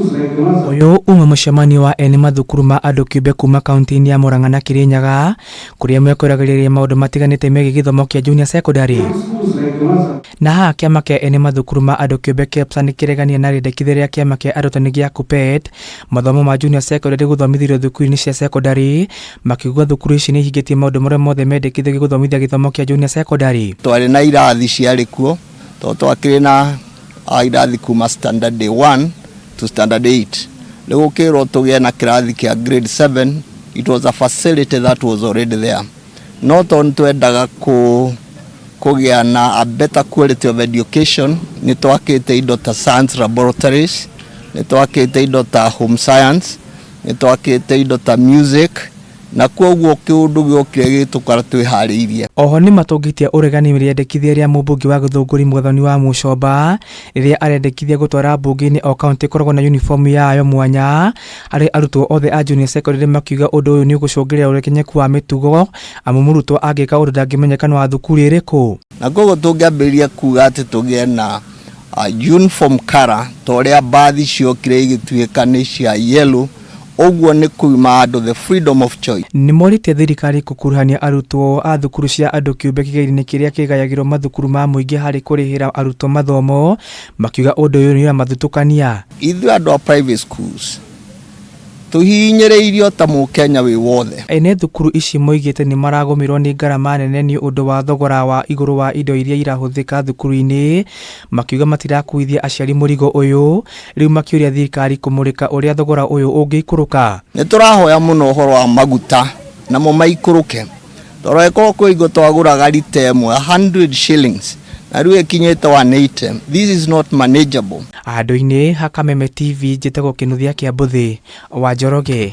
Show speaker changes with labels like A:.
A: Ũyũ uma mũcemanio wa ene mathukuru ma andũ kĩũmbe kuma kaunti-inĩ ya Murang'a na Kirinyaga, kũrĩa mekũragĩrĩria maũndũ matiganĩte megiĩ gĩthomo kĩa junior secondary. Na haha kĩama kĩa ene mathukuru ma andũ kĩũmbe KEPSA nĩ kĩregania na rĩendekithia rĩa kĩama kĩa arutani gĩa KUPPET mathomo ma junior secondary gũthomithĩrio thukuru-inĩ cia secondary, makiuga thukuru ici nĩ ihingĩtie maũndũ marĩa mothe mendekithĩtio gũthomithia gĩthomo kĩa junior secondary.
B: Twarĩ na irathi ciarĩ kuo tondũ twakĩrĩ na irathi kuma standard 1 to standard 8. Rĩu ũkĩrwo tũgĩe na kĩrathi kĩa grade 7, it was a facility that was already there, no tondũ nĩ twendaga kũgĩa na a better quality of education, nĩ twakĩte indo ta science laboratories, nĩ twakĩte indo ta home science, nĩ twakĩte indo ta music, na koguo kĩũndũ gĩokire gĩtũkora twĩharĩirie.
A: Oho nĩ matũngĩtie ũregani rĩendekithia rĩa mũmbunge wa Gĩthũngũri Muthoni wa Mũcomba rĩrĩa arendekithia gũtwara mbunge-inĩ o kaunti ĩkoragwo na uniform yayo mwanya harĩ arutwo othe a junior secondary, makiuga ũndũ ũyũ nĩ ũgũcũngĩrĩria ũrekenyeku wa mĩtugo, amu mũrutwo angĩka ũndũ ndangĩmenyeka nĩ wa thukuru ĩrĩkũ.
B: Na koguo tũngĩambĩrĩria kuga atĩ tũgĩe na uniform color ta ũrĩa mbathi ciokire igĩtuĩka nĩ cia yellow, ũguo nĩ kuima andũ the freedom of choice.
A: Nĩ morĩtie thirikari gũkuruhania arutwo a thukuru cia andũ kĩũmbe kĩgerio-inĩ kĩrĩa kĩgayagĩrwo mathukuru ma mũingĩ harĩ kũrĩhĩra arutwo mathomo, makiuga ũndũ ũyũ nĩ ũramathutũkania.
B: Ithuĩ andũ a private schools tũhihinyĩrĩirio ta mũkenya wĩ wothe.
A: Ene thukuru ici moigĩte nĩ maragũmĩrwo nĩ ngarama nene nĩ ũndũ wa thogora wa igũrũ wa indo iria irahũthĩka thukuru-inĩ, makiuga matirakuithia aciari mũrigo ũyũ, rĩu makĩũria thirikari kũmũrĩka ũrĩa thogora ũyũ ũngĩikũrũka.
B: Nĩ tũrahoya mũno ũhoro wa maguta namo maikũrũke, tondũ ĩkorwo kwĩ hingo twagũraga rita ĩmwe 100 shillings na rĩu ĩkinyĩte 180. This is not manageable.
A: Handũ-inĩ ha Kameme TV, njĩtagwo Kĩnuthia kĩa Mbũthĩ wa Njoroge.